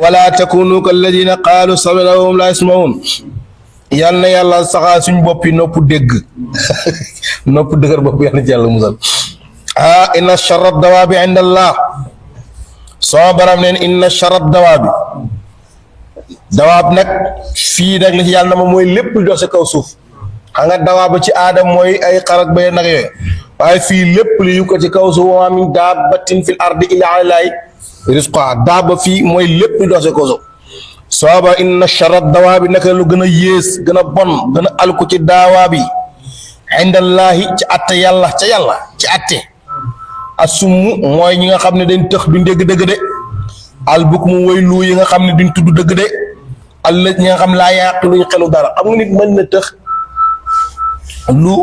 wala takunu kalladina qaalu sami'na wa hum la yasma'un yal na yàlla saxaa suñ boppi nopp dégg nopp dëgër bopp yàlla ci yàlla musal inna charra dawaabi inda allah soo baram neen inna charra dawaabi dawaab nag fii nag li ci yàlla na ma mooy lépp lu dox si kaw suuf xam nga dawaab ci aadam mooy ay xarak bay nag yooyu waaye fii lépp lu yu ko ci kaw suuf wa maa min daabbatin fil ardi illaa alaa llaahi rizquhaa daaba fii mooy lépp lu dox si kaw suuf sooba inna charra dawaabi naka lu gën a yées gën a bon gën a alku ci daawaabi indallaahi ci atte yàlla ca yàlla ci atte asummu mooy ñi nga xam ne dañ tëx duñ dégg dëgg de albukmu woy lu yi nga xam ne duñ tudd dëgg de alla ñi nga xam laa yàq luñ xelu dara xam nga nit mën na tëx lu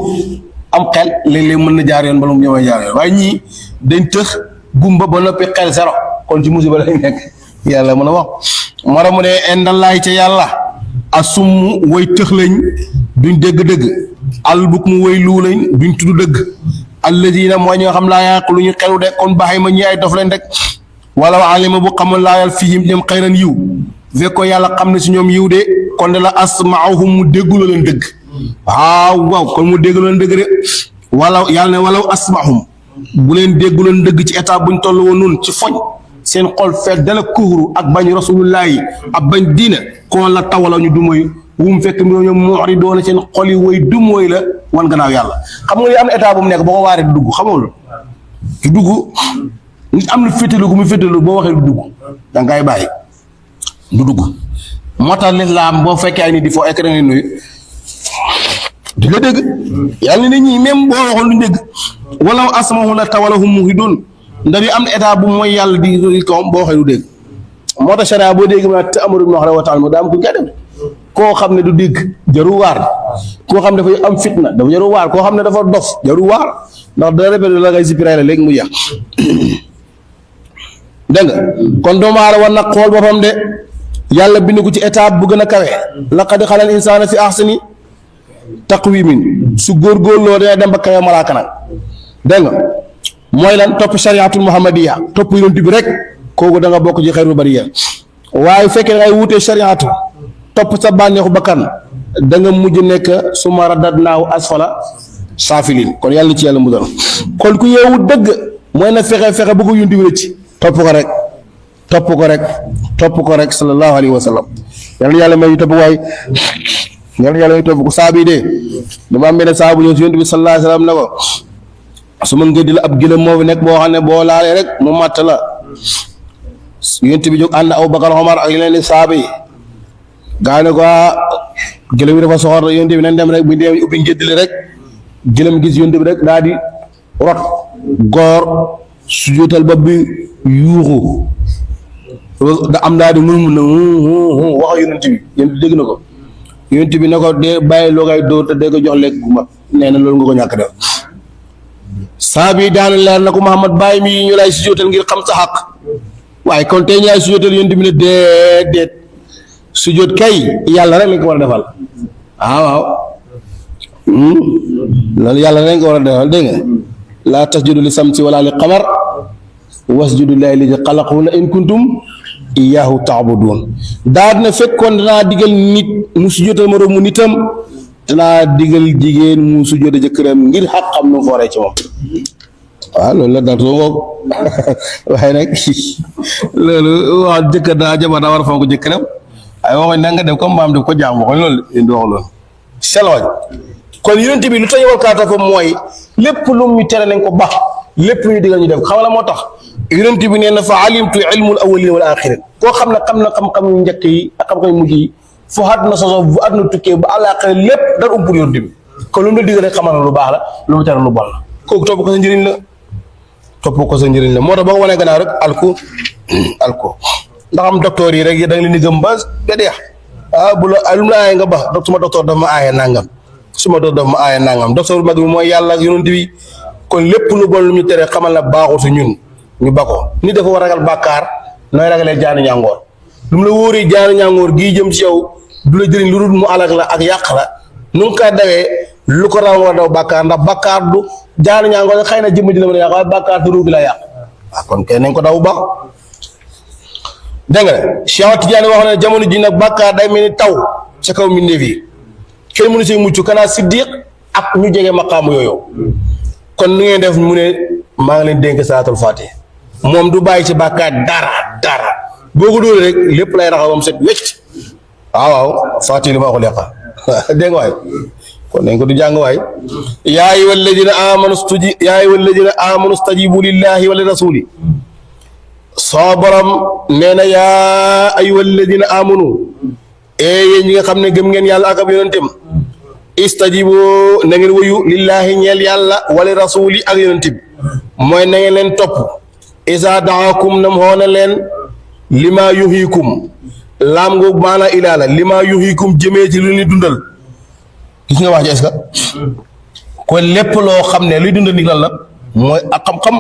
am xel léeg-léeg mën na jaar yoon bala mu ñëwee jaar yoon waaye ñii dañ tëx gumba ba noppi xel zéro kon ci musiba lañ nekk yàlla mën a wax mara mu ne indallaahi ca yàlla asummu woy tëx lañ duñ dégg-dëgg albukmu woy luu lañ duñ tudd dëgg alladina mooy ñi nga xam laa yàq lu ñu xelu de kon baxay ma ñi ay dof leen rek wala alima bu xamoon laa yàlla fihim ñoom xayran yiw fekk ko yàlla xam ne si ñoom yiw de kon de la asmaahum mu dégguloo leen dëgg waaw kon mu dégguloo leen dëgg de wala yàlla ne walaw asmaahum bu leen dégguloo leen dëgg ci état buñ toll woon noonu ci foñ seen xol feet dala kuhru ak bañ rasulullahi ak bañ diina kon la tawala ñu du mooy wum fekk mi ñoom moori doona seen xol yi woy du mooy la wan gannaaw yàlla xam nga am na état bu mu nekk boo ko waaree du dugg xamul du dugg nit am na féetalu gu mu féetalu boo waxee du dugg da ngay bàyyi du dugg moo tax lislaam boo fekkee ay nit di foo ek da ngay nuyu di nga dégg yàlla ne ñii même boo waxoon du dégg wala asmahu la tawalahum muhidun ndax yi am na état bu mooy yàlla di kawam boo waxee du dégg moo tax sharia boo dégg ma te amadu wax wa taala daa am ku dem koo xam ne du dégg jaru waar koo xam ne dafay am fitna dafa jaru waar koo xam ne dafa dof jaru waar ndax dana répété la ngay sipiraay la léegi mu jeex dégg nga kon doomu aadama war na xool boppam de yàlla bind ko ci étape bu gën a kawe laqad xalaqal insaana fi ahsani taqwiimin su góorgóorloo dina dem ba kawe malaaka nag dégg nga mooy lan topp shariatul muhammadiya topp yonent bi rek kooku da nga bokk ci xayrul bariya waaye fekkee da ngay wutee shariatu topp sa bànneexu bakkan da nga mujj nekk summa radadnaahu asfala saafiliin kon yàlla ci yàlla mu doon kon ku yeewu dëgg mooy na fexe ba ko yonent bi rëcc topp ko rek sallallahu alayhi wa sallam yàlla may ñu topp waay yàlla may topp ko saabi de dama am benn saabu ñëw si yonent bi sallallahu alayhi wa sallam ne ko su ma ngëddi la ab gëlëm moo fi nekk boo xam ne boo laalee rek mu màtt la yonent bi jóg ànd Abubakar Omar ak yeneen i saaba yi gaa ne ko gëlëm yi dafa soxor yonent bi nañ dem rek bu ñu demee ubbi ngëddili rek gëlëm gis yonent bi rek daa di rot góor sujjóotal ba bi yuuxu da am daa di mun na wax yonent bi dégg na ko yonent bi ne ko dee bàyyi loo koy dóor te dee ko jox lekk gu mat nee na loolu nga ko ñàkk def saaba yi daana leer na ko Muhammad bàyyi mi ñu lay sujjóotal ngir xam sa xaq waaye kon tey ñu lay sujjóotal yonent bi ne déedéet sujjóot kay yàlla rek lañ ko war a defal waaw loolu yàlla rek lañ ko war a defal dégg nga laa tasjudu li samsi wala li qamar wasjudu lillahi alladi xalaqahunna in kuntum iyyahu ta'budun daa dina fekkoon danaa digal nit mu sujjóotal moroomu nitam danaa digal jigéen mu sujjóotal jëkkëram ngir xaq xam nu fooree ci moom waaw loolu la daal soo ngoog waaye nag loolu wax jëkkër daa jabar daa war a fonk jëkkëram ay waxoon na nga def comme maam def ko jaam waxoon loolu indi wax loolu selwañ kon yonent bi lu tax ñu war kaa topp mooy lépp lu ñu tere nañ ko baax lépp lu ñu digal ñu def xam la moo tax yonent bi nee na fa alimtu ilmul awwalin wal axirin koo xam ne xam-xam yu njëkk yi ak xam-xam yu mujj yi fu àdduna soso bu àdduna tukkee ba àllaaxira lépp dara umpul yonent bi kon lu mu la digal rek xamal na lu baax la lu mu tere lu bon la kooku topp ko sa njëriñ la moo tax boo ko wanee gannaaw rek alko ndax am docteur yi rek da nga leen di gëm ba deex bu la lu mu la aaye nga ba suma docteur dafa ma aaye nangam docteur bu mag bi mooy yàlla ak yonent bi kon lépp lu bon lu ñu tere xamal na baaxul si ñun ñu ba ko nit dafa war a ragal bàkkaar nooy ragalee jaani ñàngoor lu mu la wóoree jaani ñàngoor gii jëm ci yow du la jëriñ lu dul mu alag la ak yàq la nu nga koy dawee lu ko raw war a daw bàkkaar ndax bàkkaar du jaani ñàngoor xëy na jëmm ji la mën a yàq waaye bàkkaar du ruugi la yàq kon kay nañ ko daw bu baax dégg nga Cheikh Tidiane wax na jamono ji nag bàkkaar day mel ni taw ca kaw mbindeef yi kenn mënu see mucc kanaa siddiq ak ñu jege maqaamu yooyu kon nu ngeen def mu ne maa ngi leen dénk salaatul faatiha moom du bàyyi ci bàkkaar dara boo ko dóoree rek lépp lay raxas bam set wecc waaw faatiha li ma ko leqa dégg nga waay kon nañ ko du jàng waay yaa ayyuhal ladina amanu stajibu lillahi wa li rasuli soo borom nee na yaa ayyuhal ladina amanu yéen ñi nga xam ne gëm ngeen yàlla ak ab yonentam istajibu na ngeen wuyu lillahi ñeel yàlla wa li rasuli ak yonentam mooy na ngeen leen topp isa daakum nam xoona leen lima yuhikum laam nga maana ilaala lima yuhikum jëmee ci lu ni dundal gis nga wax ji est-ce que kon lépp loo xam ne luy dundal nit lan la mooy ak xam-xam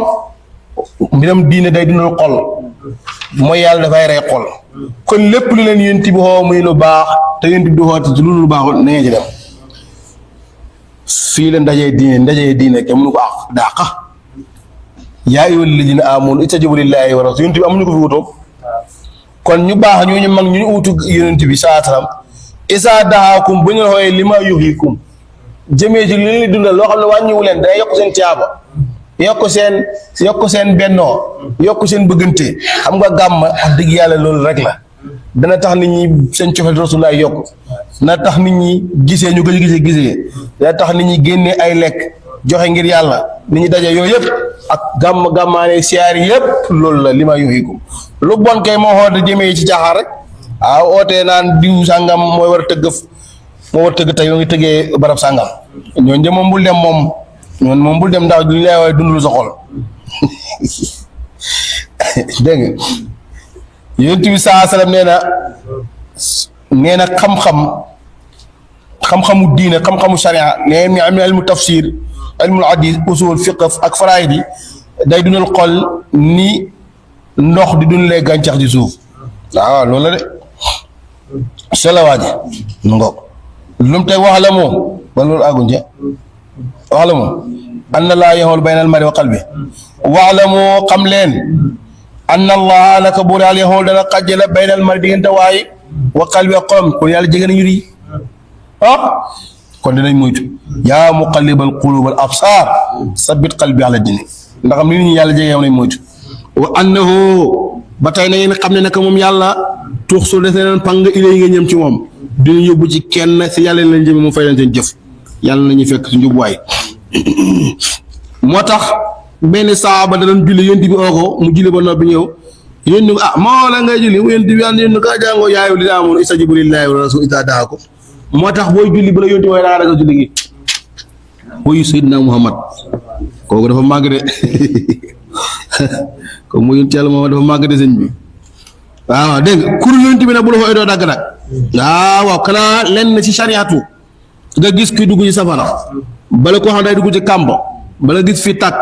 mbiram diine day dundal xol mooy yàlla dafay rey xol kon lépp lu leen yonent bi xoo muy lu baax te yonent bi du xoote ci lu baaxul na ngeen ci dem fii la ndajee diine kenn mënu ko dàqa yaa ayyuhal lazina aamanu istajiibu lillaahi wa rasuulihi yonent bi amuñu ko fi wutoo kon ñu baax ñooñu mag ñu utu yonent bi saa salaam isa dahaakum bu ñu la xoolee li ma yuhikum jëmee ci li leen dundal loo xam ne wàññiwu leen day yokk seen caaba yokk seen bennoo yokk seen bëggante xam nga gàmm wax dëgg yàlla loolu rek la dana tax nit ñi seen cofeel Rasulullah yokk dana tax nit ñi gisee ñu ko gisee dana tax nit ñi génnee ay lekk joxe ngir yàlla nit ñi daje yooyu yëpp ak gàmmaane siyaar yëpp loolu la li ma yuhikum lu bon kay moo xoote jëmee ci caaxaar rek waaw ootee naan diw sàngam moo war a tëgg tey yoo ngi tëggee barab sàngam ñooñu de moom bul dem moom bul dem ndax duñu lay waaye dundul sa xol dégg nga yonent bi saa salaam nee na xam-xamu diine xam-xamu sharia nee na am ilmu tafsir ilmul hadis usul fiqh ak faraid yi day dundal xol ni ndox di dundalee gàncax di suuf waaw loolu la de solo waaje ngoog lu mu tey wax la moom ba loolu àgguñ ca wax la moom anna laa yaxool bayna al mari wa qalbi wax la moo xam leen anna allah naka buur yàlla yaxool dana xàjjale bayna al mari diggante waay wa qalbi ak xolam kon yàlla jege nañu rii kon dinañ moytu yaa muqallibal qulubal absar sabbit qalbi ala dini ndax am nit ñi yàlla jege nañ moytu wa annahu ba tey na ngeen xam ne naka moom yàlla tuux su des leen pang ilay nga ñëm ci moom dina yóbbu ci kenn si yàlla leen jëme mu fay leen seen jëf yàlla nañu fekk si njubwaay moo tax benn saaba da doon julli yonent bi oo ko mu julli ba noppi ñëw yonent bi moo la ngay julli mu yonent bi yàlla kaa jàngoo yaayu li daa amoon istajibu lillahi wa rasul idaa daakum moo tax booy julli ba la yonent waaye daa ragal julli gi wuyu Seydina Muhammad kooku dafa màgg de comme mu yonent yàlla moom dafa màgg de sëñ bi waaw dégg nga kur yonent bi nag bu la fa doo dagg nag waaw xanaa lenn ci sariatu nga gis kuy dugg ci safara bala koo xam day dugg ci kàmb bala gis fi tàkk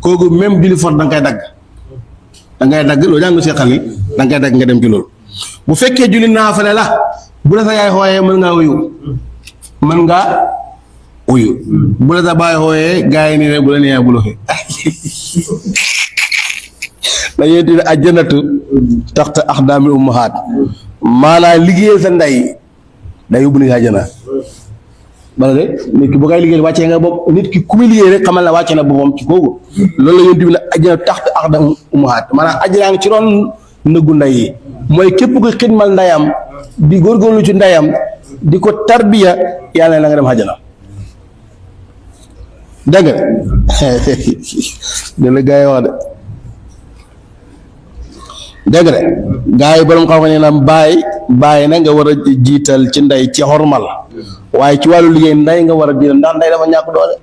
kooku même julli fort da nga koy dagg loolu jàng see xal yi da nga koy dagg nga dem ci loolu bu fekkee julli naafale la bu la sa yaay xooyee mën ngaa uyu bu la sa baay xooyee gaa yi nii rek bu la neexee bu la xëy la yéen ne ajjanatu taxta axdaamil ummahaat maanaam liggéeyal sa ndey day yóbbu nit àjjana bala de nit ki bu koy liggéeyal wàccee nga bopp nit ki ku muy liggéey rek xamal la wàcce na boppam ci kooku loolu la yéen tamit la ajjanatu taxta axdaamil ummahaat maanaam àjjana ngi ci ron nëggu ndey yi mooy képp ko xidmal ndeyam di góorgóorlu ci ndeyam di ko tarbiya yàlla na nga dem àjjana dégg nga la gaa yi wax de dégg nga gaa yi borom xam ne na bàyyi na nga war a jiital ci ndey ci xormal waaye ci wàllu liggéey ndey nga war a jiital ndax ndey dafa ñàkk doole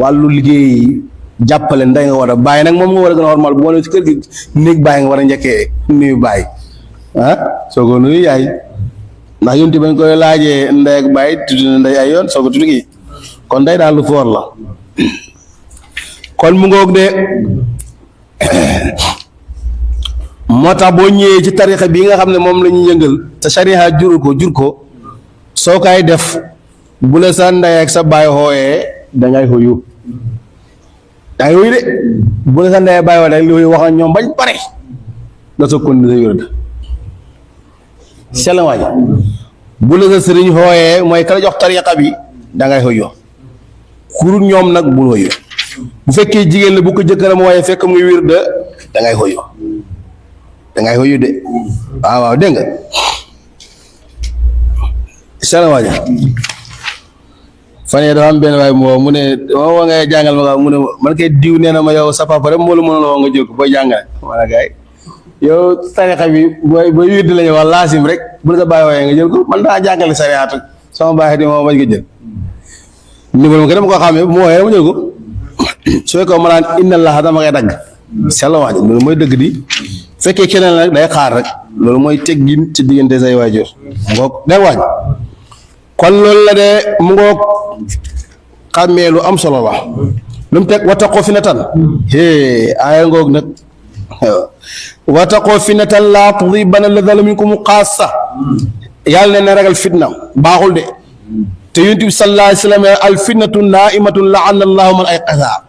wàllu liggéey jàppale ndey nga war a bàyyi nag moom nga war a gën a xormal bu ma ne ci kër gi néeg bàyyi nga war a njëkkee nuyu bàyyi soo ko nuyu yaay ndax yonti bañ koy laajee ndey ak bàyyi tudd na ndey ay yoon soo ko tudd gi kon ndey daal lu foor la kon mu ngoog de moo tax boo ñëwee ci tarixa bii nga xam ne moom la ñuy yëngal te sariya jur ko soo koy def bu la sa ndey ak sa baay xooyee dangay xuyu de bu la sa ndey baay xooyee rek li wax ñoom bañ pare nga soog kon sa wérd sell waaj bu la sa sëriñ xooyee mooy kala jox tariqa bi dangay xëyoo kurut ñoom nag bul xëyoo bu fekkee jigéen la bu ko jëkkëram waaye fekk muy wérd dangay xëyoo de waaw dégg nga sell waaj fan yii dafa am benn waay mu ne moo ngay jàngal ma mu ne man kay diw nee na ma yow sa papa rek moo la mënoon woo nga jël ko booy jàngale ma ne gars yi yow tarixa bi booy wird la ñu wax laasim rek bu la sa bàyyi waaye nga jël ko man daa jàngale sariyaat sama bàyyi di moo bañ ko jël numéro ma ko dama ko xamee bu ma wooyee ma jël ko su fekkee ma naan inna allah dama koy dagg sell waaj loolu mooy dëgg di fekkee keneen nag day xaar rek loolu mooy teggin ci diggante say waajur ngoog day waaj kon loolu la de mu ngoog xàmmee lu am solo la lu mu teg wattaqoo fitnatan aaya ngoog nag wattaqoo fitnatan laa tusiibanna llaziina zalamu minkum xaassa yàlla ne na ragal fitna baaxul de te yonent bi sallallaahu alayhi wa sallam al fitnatu naa'imatun la'ana allaahu man ayqazahaa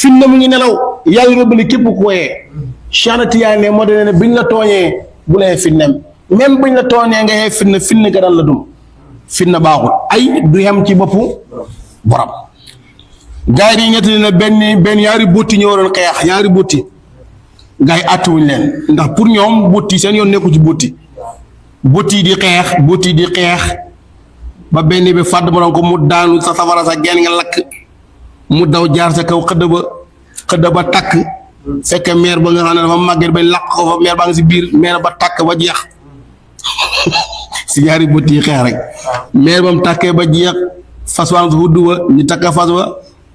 fitna mu ngi nelaw yàlla rëbbali képp ku koyee Cheikh Tidiane ne moo de ne biñ la tooñee bu lee fitna même buñ la tooñee nga xee fitna ga dal la dum fitna baaxul ay du yem ci boppu borom gars yi di ñettali na benn ñaari botti ñoo waroon xeex ñaari botti gars yi àttuwuñ leen ndax pour ñoom botti seen yoon nekku ci botti di xeex ba benn bi fàdd ma doon ko mu daanu sa safara sa genn nga lakk mu daw jaar sa kaw xëdd ba takk fekk meer ba nga xam ne dafa màgget ba lakk ko fa meer baa nga si biir meer ba takk ba jeex si ñaari botti yi xeex rek meer ba mu takkee ba jeex fas waa nga hudd wa ñu takka fas wa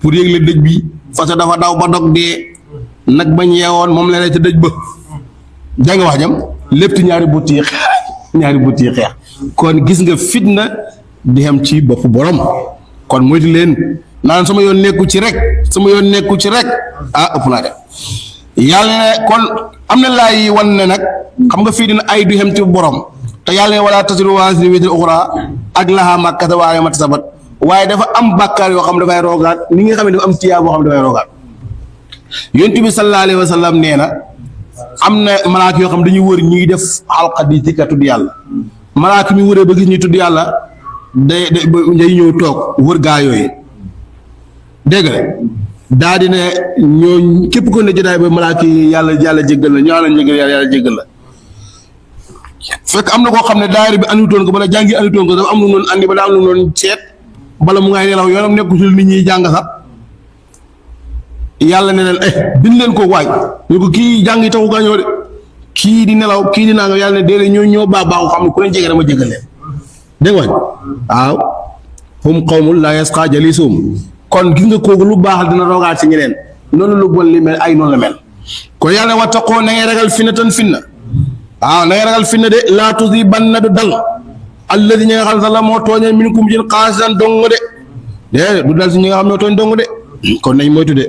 pour yëgle dëj bi fas wa dafa daw ba dog dee nag bañ yeewoon moom la ca dëj ba jàng wax jam lépp ci ñaari botti yi xeex kon gis nga fitna di xam ci bopp borom kon moytu leen naan sama yoon nekku ci rek ëpp naa dem yàlla ne kon am na laay wan ne nag xam nga fii dina ay du xam ci borom te yàlla ne wala tasiru waasiratun wizra uxraa ak lahaa maa kasabat wa alayhaa maa iktasabat waaye dafa am bàkkaar yoo xam dafay roogaat ni nga xam ne dafa am tiyaa boo xam dafay roogaat yonent bi sallallaahu alayhi wa sallam nee na am na malaaka yoo xam dañuy wër ñuy def xalqa di zikar tudd yàlla malaaka mi wëree ba gis ñuy tudd yàlla day ñëw toog wër gaa yooyu dégg nga daa di ne ñoo képp ko ne jotaay ba malaaka yi yàlla jéggal la ñoo xam ne njëgal yàlla jéggal la fekk am na koo xam ne daayira bi andutoon ko bala jàngi andutoon ko dafa am lu noonu andi bala am lu noonu seet bala mu ngay nelaw yoonam nekku ci nit ñi jàng sax yàlla ne leen bind leen ko waaj ñu ko kii jàng yi taxu gaa ñëw de kii di nelaw kii di nanga yàlla ne déedéet ñoo baaxu xam ne ku leen jege dama jégal leen dégg nga waaw hum qawmun laa yasqaa jaliisuhum kon gis nga kooku lu baax dina roogaat ci ñeneen noonu lu bon li mel ay noonu la mel kon yàlla wattaqoo na ngay ragal fitnatan fitna waaw na ngay ragal fitna de laa tusiibanna du dal alladi ñi nga xam ne sax la moo tooñee minkum jin xaasisan dong de déedéet du dal si ñi nga xam ne tooñ dong de kon nañ moytu de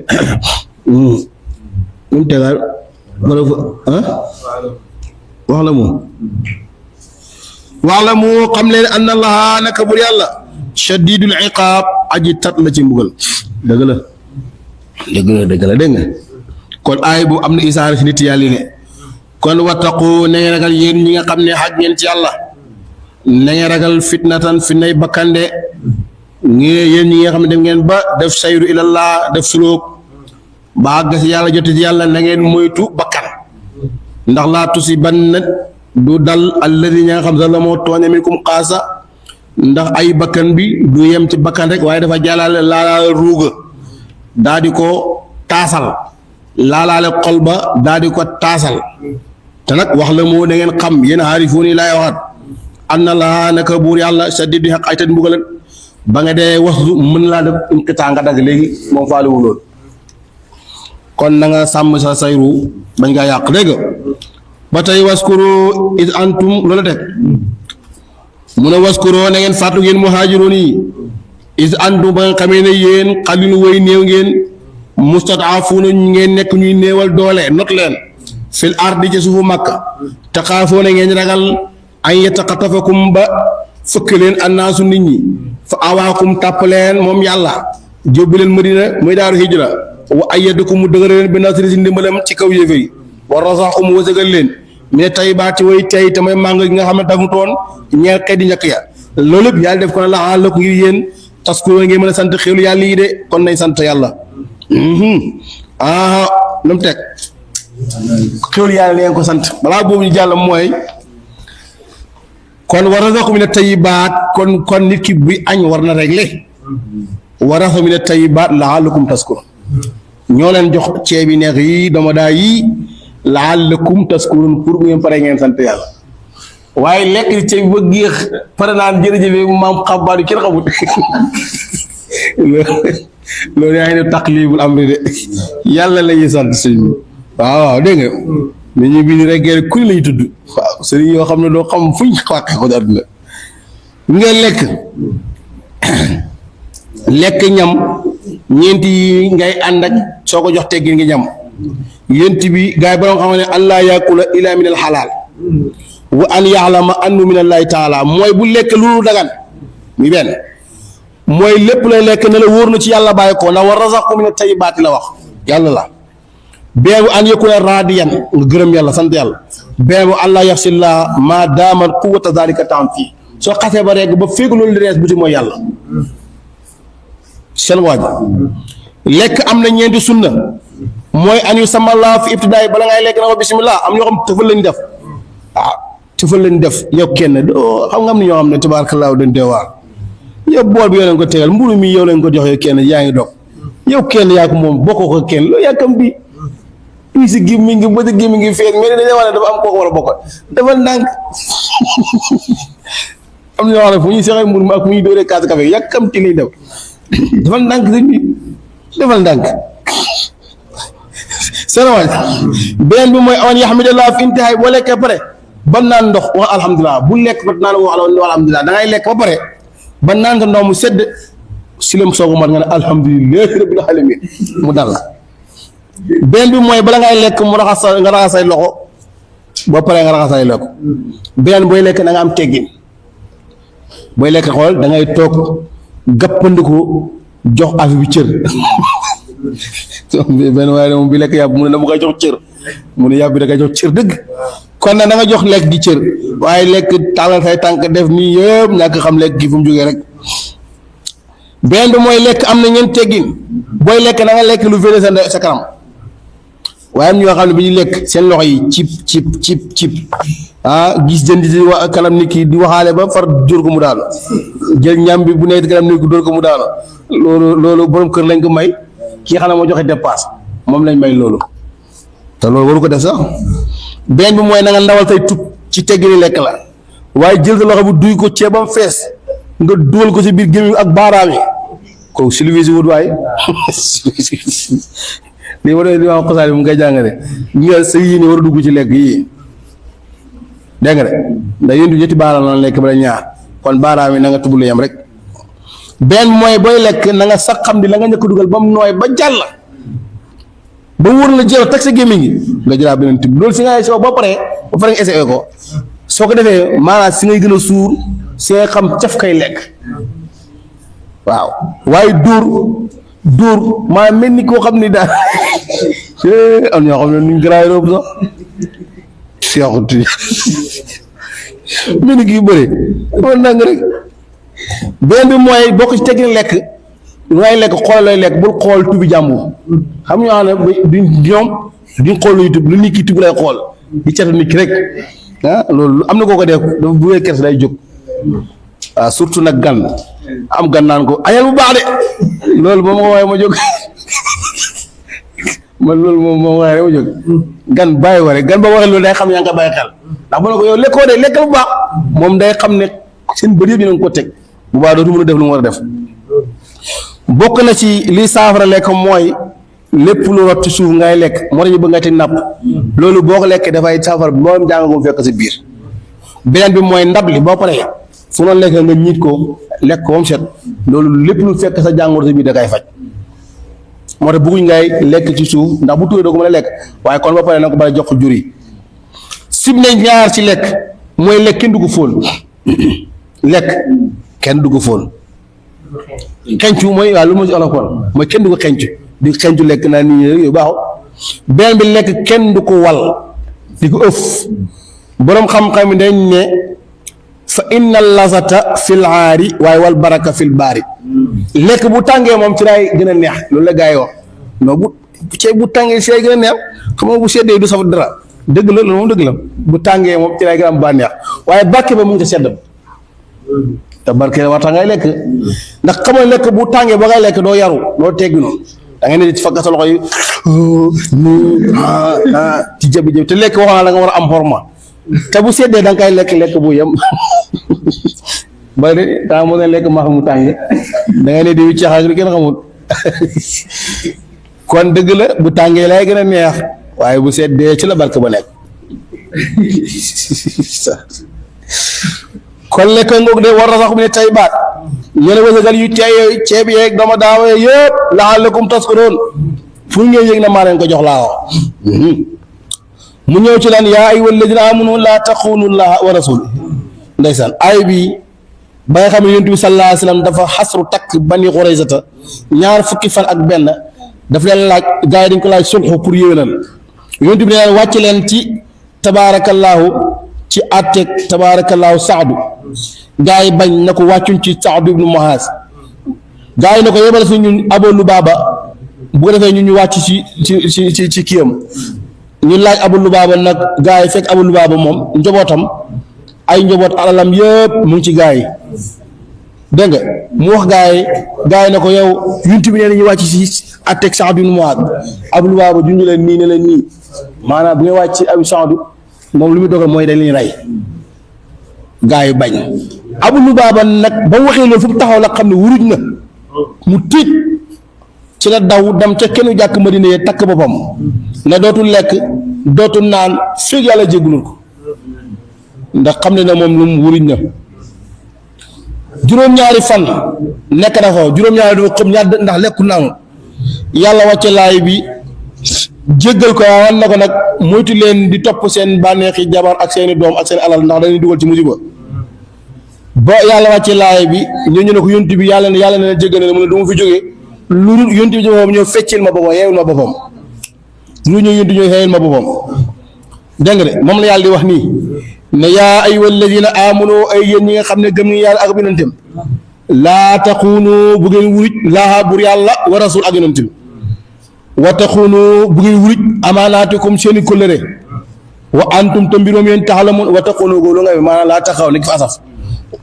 mu tegaal wala wax la mu xam leen anna allaha naka bur yàlla shadidul iqaab aji tat la ci mbugal dëgg la dégg nga kon aay bu am na isaara si nit yàlla ne kon wattaqu na ngeen ragal yéen ñi nga xam ne xaj ngeen ci yàlla na ngeen ragal fitnatan fitnay bakkande yéen ñi nga xam ne dem ngeen ba def sayru ilallah def sulóog ba àgg si yàlla jote ci yàlla na ngeen moytu bakkan ndax laa tusibanna du dal alladi ña nga xam sax la moo tooñe minkum xaasa ndax ay bakkan bi du yem ci bakkan rek waaye dafa jàllale laalaale ruuga daa di ko taasal laalaale xol ba daa di ko taasal te nag wax la moo da ngeen xam yéen xaarifuun yi laay waxaat anna laa naka buur yàlla shadiid xaq ay tat mbugalan ba nga dee waslu mën laa def inqitaa nga dagg léegi moom faalewu loolu kon na nga sàmm sa sayru bañ ngaa yàq dégg ba tey waskuru is antum loola teg mu ne waskuru na ngeen fàttu ngeen muhaajiroon yi is antum ba nga xamee ne yéen xalilu way néew ngeen mustadaafuuna ngeen nekk ñuy néewal doole not leen fil ardi ci suufu Makka taxaafoona ngeen ragal an yataxatafakum ba fëkk leen annaasu nit ñi fa awaakum tàpp leen moom yàlla jóbbu leen Madina muy daaru hijra wa ayyadakum mu dëgëral leen bi nasri si ndimbalam ci kaw yéefar yi wa rasaxum wësëgal leen mais tey baa ci way tey tamay màng gi nga xam ne dagutoon ñeer xëy di njëkk ya loolu yëpp yàlla def ko ne la la ko ngir yéen taskuro ngeen mën a sant xéwlu yàlla yi de kon nañ sant yàlla lu mu teg xéwlu yàlla leen ko sant balaa boobu ñu jàll mooy kon war na ko mi ne tayyibaat kon nit ki buy añ war na régler war na ko mi ne tayyibaat la'allakum taskurun ñoo leen jox ceeb yi neex yi dama daa yi la'allakum taskurun pour bu ngeen pare ngeen sant yàlla waaye lekk di ceeb ba géex pare naan jërëjëf maam xabaar yi kenn xamut loolu yaa ngi ne taqlibul amri de yàlla la ñuy sant sëñ bi waaw dégg nga ni ñu bind rek gerte ku la ñu tudd waaw sëriñ yoo xam ne doo xam fuñ xàqee ko àdduna nga lekk ñam ñeenti yi ngay ànd ak soo ko jox teggin ngi ñam yent bi gars yi ba nga xam ne an laa yakula illa min al xalaal wa an yaxlama annu min allahi taala mooy bu lekk lu dagan mi benn mooy lépp lay lekk ne la wóor na ci yàlla bàyyi ko ndax wa razaqu min at-tayyibaati la wax yàlla la beebu an yakuna raadiyan nga gërëm yàlla sant yàlla beebu allah yaxsillaa maa daama quwwata zaalika tam fii soo xasee ba rek ba fekk loolu di rees buti mooy yàlla seen waaj lekk am na ñeenti sunna mooy an yu samallaa fi ibtidaay bala ngay lekk na wa bismillah am ñoo xam tëfal lañ def tëfal lañ def yow kenn doo xam nga am na ñoo xam ne tabaarakallaahu dañ dee waar yow bool bi yow leen ko tegal mburu mi yow leen ko jox yow kenn yaa ngi dog yow kenn yaa ko moom bokkoo ko kenn loolu yàkkam bi tuuti si gémmiñ ngi bëti gémmiñ ngi feeñ mais dañuy wax ne dafa am kooku war a bokk dafa ndànk am na ñoo xam ne fu ñuy seexee mburu mi ak fu ñuy dóoree kaas café yàkkam ti lay def dafa ndànk sëñ bi defal ndànk seenawaaj beneen bi mooy awan yaxmidallah fi intihaay boo lekkee pare ba naan ndox wax alhamdulilah bu lekk ba naan wax alhamdulilah da ngay lekk ba pare ba naan sa ndox mu sedd si lam soogu mat nga ne alhamdulilahi rabbil alamin mu dal benn bi mooy bala ngay lekk mu raxas nga raxas say loxo boo paree nga raxas say loxo beneen booy lekk da nga am teggin booy lekk xool da ngay toog gàppandiku jox affaire bi cër benn waaye moom bi lekk yàpp mu ne dama koy jox cër mu ne yàpp bi da koy jox cër dëgg kon nag da nga jox lekk gi cër waaye lekk tàllal say tànk def nii yëpp ñàkk xam lekk gi fu mu jógee rek beneen bi mooy lekk am na ñeent teggin booy lekk na nga lekk lu féete sa kanam waaye am ñoo xam ne bi ñuy lekk seen loxo yi cip gis jën di wa kanam nit ki di waxaale ba far dóor ko mu daanu jël ñam bi bu nekk kanam nit ki dóor ko mu daanu loolu borom kër lañ ko may kii xam ne moo joxe dépasse moom lañ may loolu te loolu waru ko def sax benn bi mooy na nga ndawal say tub ci teggini lekk la waaye jël sa loxo bu duy ko ceebam fees nga dugal ko si biir gémmiñ ak baaraam yi kooku silvisi wut waaye lii ma doon li ma xosaal bi mu ngay jàngale nga sa yii ni war a dugg ci lekk yii dégg nga de ndax yéen du ñetti baaraam la lekk ba la ñaar kon baaraam yi na nga tubb lu yem rek benn mooy booy lekk na nga sax xam ni la nga njëkk dugal ba mu nooy ba jàll ba wóor la jël teg sa gémmiñ gi nga jëlaat beneen tibb loolu si nga soo ba pare nga essayé ko soo ko defee maanaam si ngay gën a suur si nga xam caf kay lekk waaw waaye dóor maanaam mel ni koo xam ni daal am ñoo xam ne nuñ garaay roobu sax seexuti mel ni kii bëri dama nang rek beneen bi mooy bokk ci teggin lekk ngay lekk xool lay lekk bul xool tubi jàmbur xam ñoo xam ne duñ xool lu YouTube lu nit ki tubi lay xool di catu nit ki rek loolu am na koo ko def dafa bu wee kersa day jóg waaw surtout nag gan am gan naan ko añal bu baax de loolu moom moo waaye ma jóg man loolu moom moo waaye ma jóg gan bàyyi ko rek gan ba waxee loolu day xam yaa ngi ko bàyyi xel ndax bu ne ko yow lekkoo de lekkal bu baax moom day xam ne seen bëri yëpp ñu ko teg bu baax dootu mën a def lu mu war a def bokk na ci li saafara lekk mooy lépp lu rot ci suuf ngay lekk moo tax ñu bëgg nga teg napp loolu boo ko lekkee dafay saafara bi moo jàng ko fekk si biir beneen bi mooy ndab li boo paree fu noonu lekk nga ñiit ko lekk ko moom set loolu lépp lu fekk sa jàngoro si biir da kay faj moo tax bëgguñ ngay lekk ci suuf ndax bu tuuree doo ko mën a lekk waaye kon ba pare na ko bari jox ko jur yi sib nañ ñaar ci lekk mooy lekk kenn du ko fóon lekk kenn du ko fóon xencu mooy waaw lu ma si olof kon mooy kenn du ko xencu di xencu lekk naa nii yooyu baaxul beneen bi lekk kenn du ko wal di ko ëf boroom xam-xam yi dañ ne fa inna lazata fil aari waaye wal baraka fil baari lekk bu tàngee moom ci lay gën a neex loolu la gaa yi wax non bu ceeb bu tàngee ci lay gën a neex xam nga bu seddee du saf dara dëgg la loolu moom dëgg la bu tàngee moom ci lay gën a am bànneex waaye barke ba mu ngi ca sedd te barke war tax ngay lekk ndax xam nga lekk bu tàngee ba ngay lekk doo yaru doo teggi noonu da ngay ne di fagga sa loxo yi ci jabi-jabi te lekk waxoon na la nga war a am xorma te bu seddee da nga koy lekk bu yem ba de daa moo ne lekk maax mu tàng da ngay ne di wi caxaak li kenn xamul kon dëgg la bu tàngee lay gën a neex waaye bu seddee ci la barke ba nekk kon lekk ngoog de war na sax mu ne tay baat ñu ne wësëgal yu tey ceeb yeeg dama daawa yëpp la'allakum tashkuruun fu ngeen yëg na maa leen ko jox laa wax mu ñëw ci lan yaa ayyuhal lazina aamanu laa taxuunu llaaha wa rasuul ndeysaan ay bi ba nga xam ne yonent bi sallallaahu alayhi wa sallam dafa xasru takk bani Quraysata ñaar fukki fan ak benn daf leen laaj gars yi dañ ko laaj sulxu pour yéwénal yonent bi ne leen wàcc leen ci tabaarakallaahu ci àtteeg tabaarakallaahu Saadu gars yi bañ na ko wàccuñ ci Saadu ibnu Muaaz gars yi na ko yebal fi ñun Abu Lubaaba bu ko defee ñun ñu wàcc ci kiyam ñu laaj Abu Lubaaba nag gars yi fekk Abu Lubaaba moom njobootam ay njaboot alalam yëpp mu ngi ci gars yi dégg nga mu wax gars yi na ko yow yuntu bi nee na ñu wàcc si àtteeg Saadu ibnu Muaaz Abu Lubaaba junj leen nii ne leen nii maanaam bu nga wàcc ci Abu Saadu moom lu muy dogal mooy dañ leen rey gars yi bañ Abu Lubaaba nag ba mu waxee loolu fu mu taxaw la xam ne wuruj na mu tiit ci la daw dem ca kenn jàkk Madina yee takk boppam ne dootul lekk dootul naan fekk yàlla jéggulul ko ndax xam ne na moom lu mu wuruj na juróom-ñaari fan nekk na ko juróom-ñaari dafa xam ñaar ndax lekku naanu yàlla wàcce laay bi jéggal ko wan na ko nag moytu leen di topp seen bànneexi jabar ak seeni doom ak seen alal ndax dañuy dugal ci musiba ba yàlla wàcce laay bi ñu ne ko yonent bi yàlla ne jéggal ne mu ne du ma fi jógee lu dul yonent bi boppam ñëw feccil ma boppam yeewul ma boppam lu ñëw yonent ñëw yeewul ma boppam dégg nga de moom la yàlla di wax nii ne yaa ayyuhal lazina aamanu ay yéen ñi nga xam ne gëm ni yàlla ak yonentam laa taxuunu bu ngeen wuruj laaha bur yàlla wa rasul ak yonentam wa taxuunu bu ngeen wuruj amaanaatikum seeni kóllëre wa antum te mbiroom yéen taxlamun wa taxuunu góolu nga maanaam laa taxaw nekk fa asaf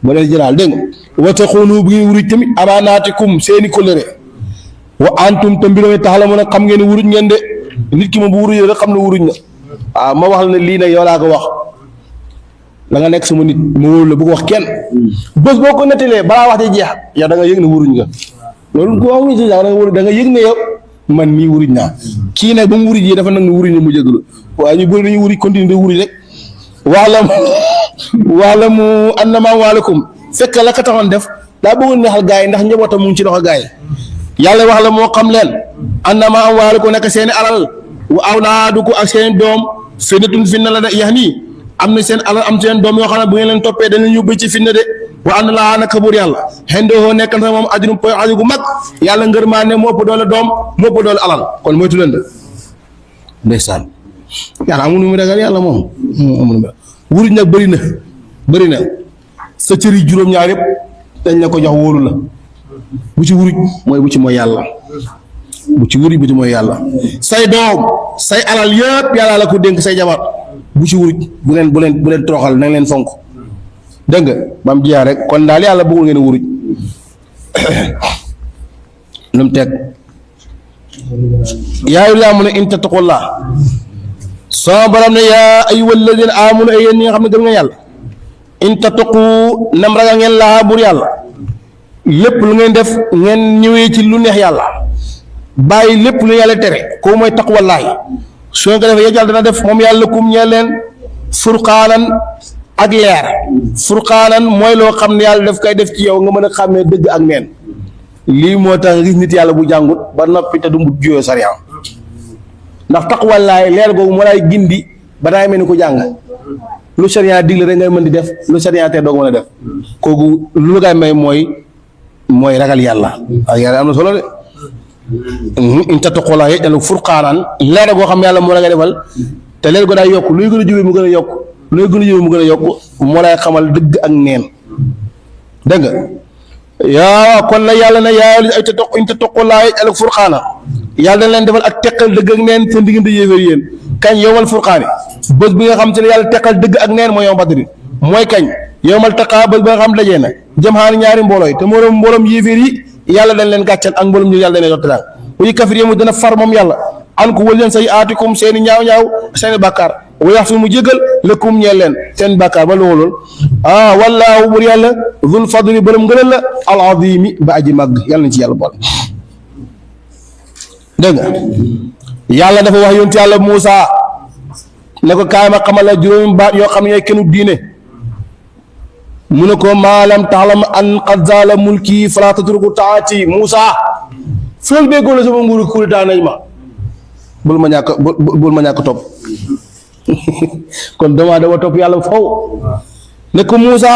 ba leen jëlaal dégg nga wa taxuunu bu ngeen wuruj tamit amaanaatikum seeni kóllëre wa antum te mbiroom yéen taxlamun xam ngeen ne wuruj ngeen de nit ki moom bu wurujee rek xam ne wuruj na waaw ma wax la ne lii nag yow laa ko wax la nga nekk sama nit ma wóor la bu ko wax kenn bés boo ko nettalee balaa wax di jeex yow da nga yëg ne wuruj nga loolu ko wax si da nga yëg ne yow man mii wuruj naa kii nag ba mu wuruj yi dafa nag ne wuruj na mu jégalu waaye ñu bëri dañuy wuruj continue de wuruj rek waala mu annama waalakum fekk la ko taxoon def daa bëggoon neexal gars yi ndax njabootam mu ngi ci loxo gars yi yàlla wax la moo xam leen annama waalakum nekk seeni alal wa awlaadukum ak seen doom fitnatun fitna la de yax nii am na seen alal am seen doom yoo xam ne bu ngeen leen toppee dañ leen yóbbu ci fitna de wa anna laa naka buur yàlla xendoo nekk na moom ajrum poy aju gu mag yàlla ngërmaa ne moo ëpp doole doom moo ëpp doole alal kon moytu leen de ndeysaan yàlla amul nu mu ragal yàlla moom amul nu mu wuruj nag bëri na sa cër yi juróom-ñaar yëpp dañ la ko jox wóolu la bu ci wuruj mooy bu ci mooy yàlla bu ci wuruj bu ci mooy yàlla say doom say alal yëpp yàlla la ko dénk say jabar bu ci wuruj bu leen toroxal na leen fonk dégg nga ba mu jiyaa rek kon daal yàlla bëggul ngeen a wuruj lu mu teg yaayu laa mu ne in tattaqullah sama borom ne yaa ayyuhal ladina aamanu ay yéen ñi nga xam ne gëm nga yàlla in tattaqu nam ragal ngeen laa bur yàlla lépp lu ngeen def ngeen ñëwee ci lu neex yàlla bàyyi lépp lu yàlla tere koo mooy taqwallaahi soo ko defee yajal dana def moom yàlla kum ñeel leen furqaanan ak leer furqaanan mooy loo xam ne yàlla daf koy def ci yow nga mën a xàmmee dëgg ak neen lii moo tax nga gis nit yàlla bu jàngut ba noppi te du mu juyoo sariya ndax taqwallaahi leer googu moo lay gindi ba daay mel ni ko jàng lu sariya digle rek ngay mën di def lu sariya te doo ko mën a def kooku lu la koy may mooy ragal yàlla ak yàlla am na solo de in tattaqullah yaj'al furqaanan leer goo xam yàlla moo la ngay defal te leer go daa yokk luy gën a jubee mu gën a yokk luy gën a jubee mu gën a yokk moo lay xamal dëgg ak neen dégg nga yaa kon la yàlla na yaa ay te toq inte toq laay al furqaana yàlla dañ leen defal ak teqal dëgg ak neen seen diggante yéeféer yéen kañ yowmal furqaani bés bi nga xam te ne yàlla teqal dëgg ak neen mooy yowm badri mooy kañ yowmal taqaa bés bi nga xam dajee na jëm xaani ñaari mbooloo yi te mbooloom yéeféer yi yàlla dañ leen gàccal ak mbooloom ñu yàlla dañ leen jox teraanga wuyu kafir yému dana far moom yàlla an ko wël leen say aatikum seeni ñaaw seeni bàkkaar wa yax fi mu jégal lëkkum ñeel leen seen bàkkaar ba loolu wallaahu bur yàlla zul fadli borom ngënal la al azimi ba aji màgg yàlla nañ ci yàlla boole dégg nga yàlla dafa wax yonent yàlla Muusa ne ko kaay ma xamal la juróomi baat yoo xam ne ñooy kennu diine mu ne ko maalam taxlam an qad zaala mulki falaa tatruku taati Muusa fël béegoo la sama nguuru kuuritaa nañ ma bul ma ñàkk topp kon dama topp yàlla faw ne ko Muusa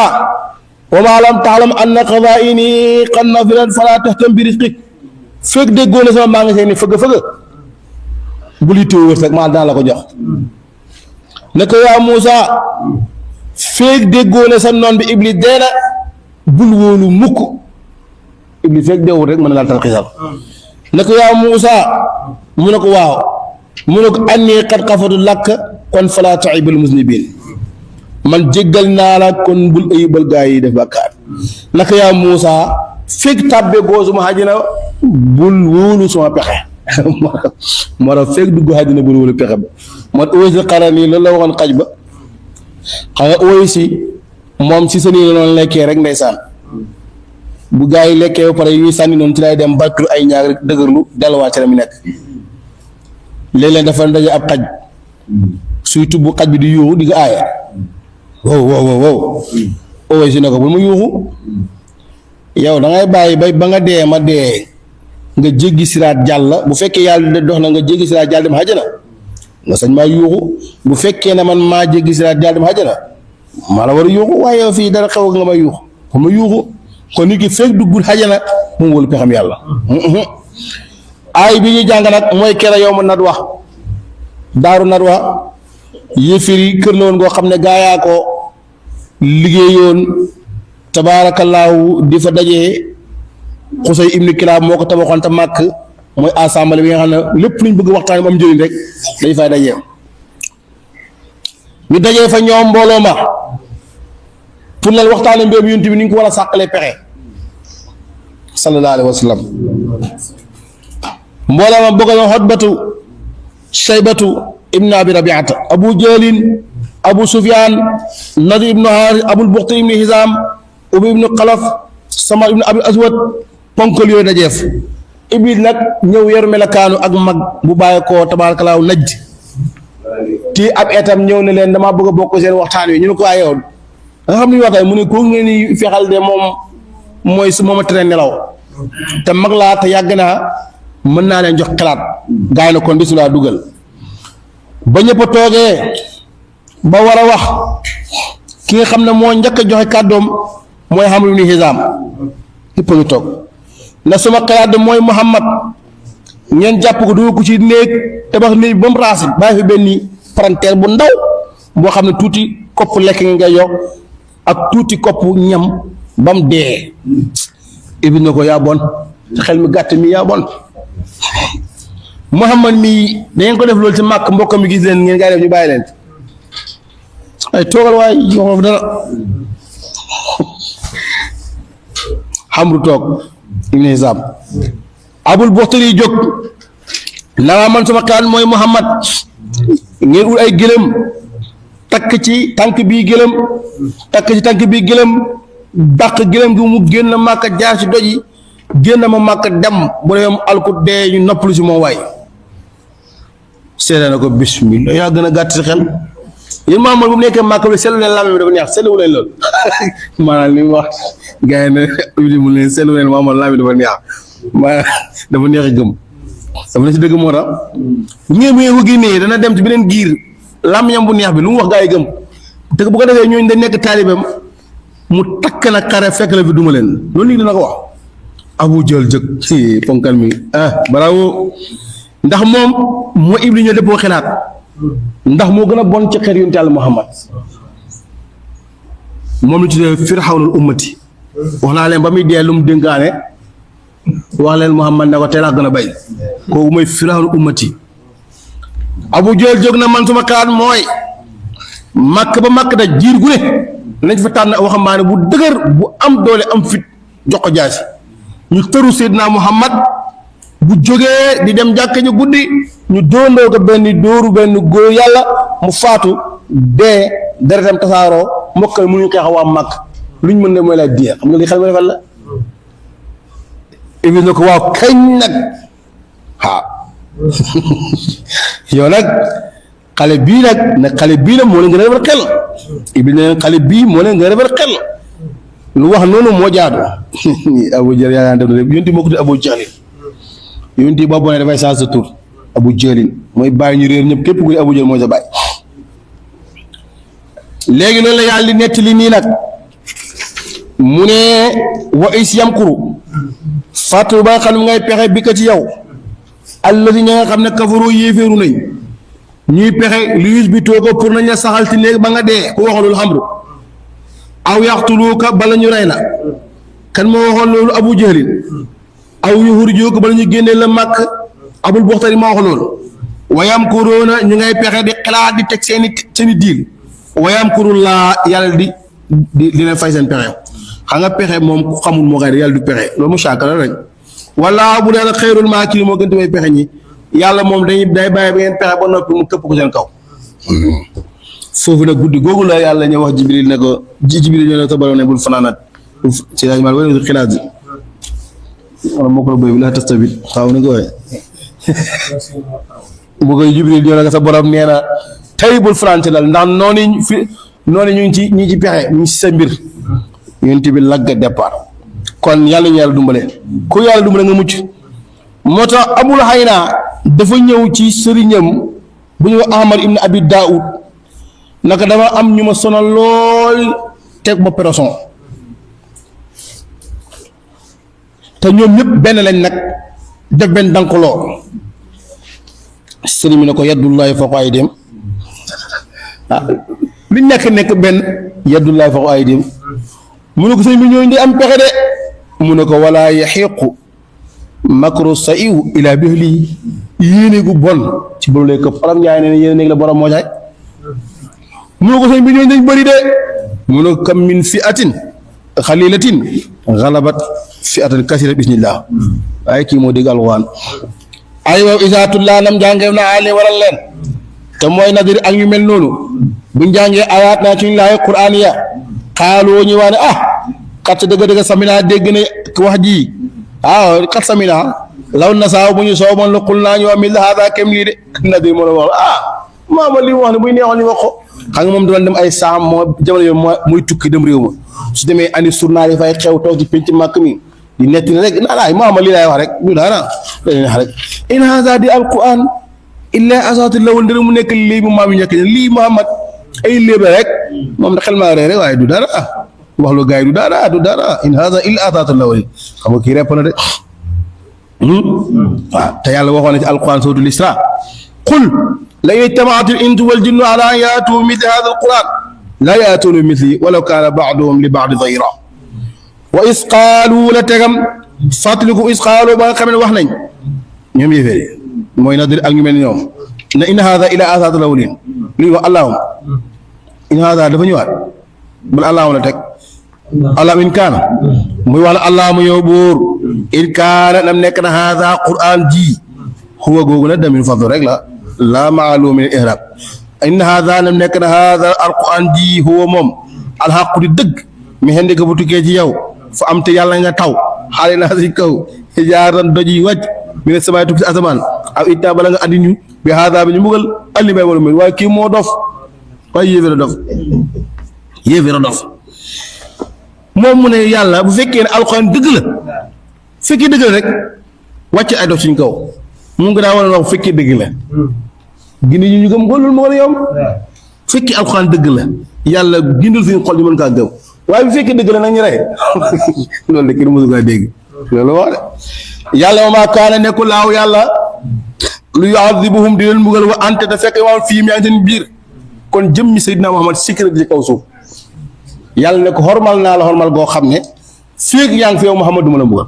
wa maalam taxlam anna xazaa'ini qad nafidat falaa tahtam bi rizqik fekk déggoo ne sama maa ngi seeni fëgg bul yittewoo wërsëg maa daan la ko jox ne ko yaa Muusa fekk déggoo ne sa noon bi Iblis deena bul wóolu mukk Iblis fekk deewul rek mën na laa talxiisal ne ko yaa Muusa mu ne ko waaw mu ne ko annii qad xafartu lak kon falaa tuhibbul muznibiin man jéggal naa la kon bul ayibal gaa yi def bàkkaar ne ko yaa Muusa fekk tàbbe goo suma xajina bul wóolu suma pexe moo tax fekk dugg xajina bul wóolu pexe ba moo tax Uways Qarani loolu la waxoon xaj ba xam nga Uways moom si seen i noonu lekkee rek ndeysaan bu gaa yi lekkee ba pare yi ñuy sànni noonu ci lay dem bàkkilu ay ñaar rek dëgërlu delluwaat ci la mu nekk léeg-léeg dafa daje ab xaj suy tubb xaj bi di yuuxu di ko aaya wow Uways ne ko bul ma yuuxu yow da ngay bàyyi ba nga dee ma dee nga jéggi siraat jàll bu fekkee yàlla dox na nga jéggi siraat jàll dem xajana nga sañ maa yuuxu bu fekkee ne man maa jéggi siraat jàll dem xajana maa la war a yuuxu waaye yow fii dara xew nga ma yuuxu ko ma yuuxu kon nit ki fekk duggul xajana moom wóolu pexam yàlla aay bi ñuy jàng nag mooy kera yow ma nadwa daaru nadwa yéefir yi kër la woon ngoo xam ne gaa yaa ko liggéeyoon tabaarakallaahu di fa dajee Xusay ibnu Kilaab moo ko tabaxoon te màkk mooy assemblée bi nga xam ne lépp luñ bëgg waxtaan mu am njëriñ rek dañ fay dajee ñu dajee fa ñoom mbooloo ma pour lan waxtaane mbir mi yonent bi ni ñu ko war a sàqalee pexe sallallahu alayhi wa sallam mbooloo ma bëgg na Xutbatu Shaybatu ibnu Abi Rabiata Abu Jahlin Abu Sufyaan Nadir ibnu Haaris Abul Buxti ibnu Hisaam Ubay ibnu Xalaf Samar ibnu Abil Aswad ponkal yooyu dajeef Iblis nag ñëw yor melakaanu ak mag bu bàyyi ko tabaarakallaahu Najd kii ab etam ñëw ne leen damaa bëgg a bokk seen waxtaan wi ñu ne ko waaye yow nga xam ne ñu waxtaan mu ne koo ngeen di fexal de moom mooy su mooma tere nelaw te mag laa te yàgg naa mën naa leen jox xalaat gaay na kon bisu laa dugal ba ñëpp a toogee ba war a wax ki nga xam ne moo njëkk a joxe kàddoom mooy Amr ibn Hizaam lépp a ngi toog na suma xalaat de mooy Muhammad ngeen jàpp ko dugg ko ci néeg tabax néeg ba mu raasi bàyyi fi benn parenteer bu ndaw boo xam ne tuuti kopp lekk nga yokk ak tuuti kopp ñam ba mu dee Iblis na ko yaa bon xel mi gàtt mi yaa bon Muhammad mi da ngeen ko def loolu ci màkk mbokk mi gis leen ngeen gaa def ñu bàyyi leen ay toogal waaye yow dara Amru toog ibn Hisaam Abul Buxtari jóg naa man sama xalaat mooy Muhammad ngeen ut ay gëlëm takk ci tànk bii gëlëm takk ci tànk bii gëlëm dàq gëlëm gi mu génn màkk jaar ci doj yi génn ma màkk dem bu demee mu alku dee ñu noppalu si moom waay seede na ko bismillah yaa gën a gàtt si xel yéen Muhammad bu mu nekkee màkk bi seetlu leen làmmiñ bi dafa neex seetlu leen loolu maanaam li mu wax gars yi ne Iblis mu leen seetlu leen Muhammad làmmiñ dafa neex maanaam dafa neex a gëm dafa ne si dëgg moo tax bu ngeen ko génnee dana dem ci beneen giir làmmiñam bu neex bi lu mu wax gaa yi gëm te bu ko defee ñooñu dañ nekk taalibeem mu takk na xare fekk la fi duma leen loolu léegi dana ko wax Abu Jahl jëg ponkal mi bravo ndax moom moo Iblis ñoo dëppoo xalaat ndax moo gën a bon ci xeet yonent Yàlla Muhammad moom la tuddee firxawnul ummati wax naa leen ba muy dee lu mu dénkaane wax leen Muhammad ne ko tey laa gën a bay kooku mooy firxawnul ummati Abu Jahl jóg na man suma xalaat mooy màkk ba màkk da jiir gu ne nañ fa tànn waxambaane bu dëgër bu am doole am fit jox ko jaasi ñu tëru Seydina Muhammad bu jógee di dem jàkka ji guddi ñu dóondoo ko benn góor yàlla mu faatu dee deretam tasaaroo mbokkal mënuñu xeex waa màkk luñ mën ne mooy laa diya xam nga li xel ma defal la Iblis na ko waaw kañ nag yow nag xale bii la moo leen gën a defar xel Iblis ne xale bii moo leen gën a defar xel lu wax noonu moo jaadu Abu Jahl yaa def na rek yonti moo ko tudd Abu Jahlin yonti boobu ne dafay saa sa tur Abu Jahlin mooy bàyyi ñu réer ñëpp képp ku ne Abu Jahl mooy sa bàyyi léegi loolu la yàlla di nettali nii nag mu ne wa is yamkuru fàttali ba nga xam ne ngay pexe bi ka ci yow alladi ña nga xam ne kafaru yéeféeru nañ ñuy pexe li yus bi tooga pour nañ la saxal ci néeg ba nga dee ku waxoon loolu xamru aw yaxtuluuka bala ñu rey la kan moo waxoon loolu Abu Jahlin aw yuxrijuuka bala ñu génnee la màkk Abul Buxtari moo wax loolu wa yamkuruuna ñu ngay pexe di xalaat di teg seeni diil wa yamkurullaa yàlla di leen fay seen pexe xam nga pexe moom ku xamul moo koy yàlla du pexe loolu mu saakala rek wala bu dee xayrul maakiriin moo gën te may pexe ñi yàlla moom day bàyyi ba ngeen pexe ba noppi mu këpp ko seen kaw foofu nag guddi googu la yàlla ñu wax Jibril ne ko Jibril ñu ne sa borom ne bul fanaanaat ci laaj mal wala xilaat bi wala moo ko la bëy bi la tastabit xaw na ko waaye bu koy Jibril ñu ne sa borom nee na tey bul fanaan ci dal ndax noonu ñu ngi ci pexe ñu ngi ci sa mbir yonent bi lagg départ kon yàlla ñu yàlla dumbale ku yàlla dumbale nga mucc moo tax Abul Hayna dafa ñëw ci sëriñam bu ñu Ahmad ibn Abi Daoud naka dama am ñu ma sonal lool teg ma pression te ñoom ñëpp benn lañ nag def benn dankaloo sëriñ mi ne ko yaddullahi fawqa aydihim li nekk benn yaddullahi fawqa aydihim mu ne ko sëñ bi ñooñu di am pexe de mu ne ko wala yaxiqu makru sa'iw ila bihli yéene gu bon ci borom lay këpp alam njaay ne yéene néeg la borom moo jaay mu ne ko sëñ bi ñooñu dañ bëri de mu ne ko kam min fi'atin xalilatin xalabat fi'atan kasira bismillah waaye kii moo dégg alxuraan aywa isaatullah nam jàngee na ale waral leen te mooy nadir ak ñu mel noonu buñ jàngee ayaat naa ci ñu laay quraan ya xaaloo ñu waane xat dëgg samina dégg na wax ji xat samina law na saaw bu ñu sooboon la xul naa ñu waa mil hada kem lii de nadir moo la wax maama li mu wax ne buy neexoon ñu wax ko xam nga moom doon dem ay saam moo jamono yooyu muy tukki dem réew ma su demee andi journal yi fay xew toog ci penc màkk mi di netti rek naanaay maama lii laay wax rek du dara dañuy neex rek in hada di alquran illa asaati lawal ndër mu nekk lii mu maam yi njëkk lii Muhammad ay léeba rek moom da xel maa rek waaye du dara wax lu gars yi du dara in hada illa asaati lawal xam nga kii repp na de waaw te yàlla waxoon na ci alquran suratul Isra qul la in ijtamaatil insu wal jinnu ala an yaatu mithla hada alquran la yaatuuna mithli walaw kaana baaduhum li baadi zahira wa is qaalu la tegam fàttaliku is qaalu ba nga xam ne wax nañ ñoom yéeféeri mooy nadir ak ñu mel ni ñoom ne in hada ila asaati lawalin li wax allahum in hada dafa ñëwaat bal allahum la teg allah in kaana muy wax ne allahuma yow buur in kaana nam nekk na hada quran ji huwa googu na damin fadl rek la maalum min ihrab in hada nam nekk na hada alquran ji huwa moom alxaqu di dëgg mi xendi ko bu tukkee ci yow fa am te yàlla nga taw xaale naa si kaw xijaaran doj yi wàcc mi ne samaay tukki si asamaan aw itta bala nga andi ñu bi hada bi ñu mbugal alli bay wala mel waaye kii moo dof waaye yéeféra dof moom mu ne yàlla bu fekkee ne alxuraan dëgg la fekkee dëgg la rek wàcc ay dof suñ kaw mu ngi daa war a wax bu fekkee dëgg la gindi ñu gëm ko loolu moo la yomb fekkee alxuraan dëgg la yàlla gindul suñu xol ñu mën kaa gëm waaye bu fekkee dëgg la nag ñu rey loolu de kenn mësu kaa dégg loolu wax de yàlla wa maa kaana nekkul laaw yàlla lu yu'adhibuhum di leen mbugal wa anta te fekk waa fii yaa ngi seen biir kon jëmmi Seydina Muhammad sécurité ci kaw suuf yàlla ne ko xormal naa la xormal goo xam ne féeg yaa ngi fi yow Muhammad du ma la mbugal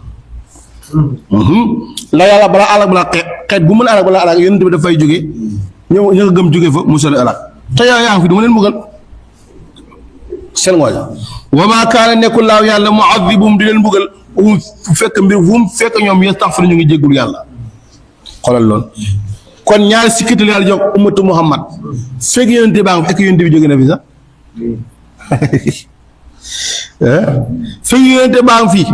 la yàlla balaa alak balaa xeet bu mën a alak balaa alak yonent bi dafay jóge ñëw ña ko gëm jóge fa musal alak te yow yaa ngi fi du ma leen mbugal seen ngooñ wa maa kaana nekkul laaw yàlla mu'adhibuhum di leen mbugal fu fekk mbir fu mu fekk ñoom yastaghfiruun ñu ngi jéggul yàlla xoolal loolu kon ñaari sécurité la yàlla jox ummatu Muhammad fekk yonent baa ngi fekk yonent bi jóge na fi sax fekk yonent baa ngi fii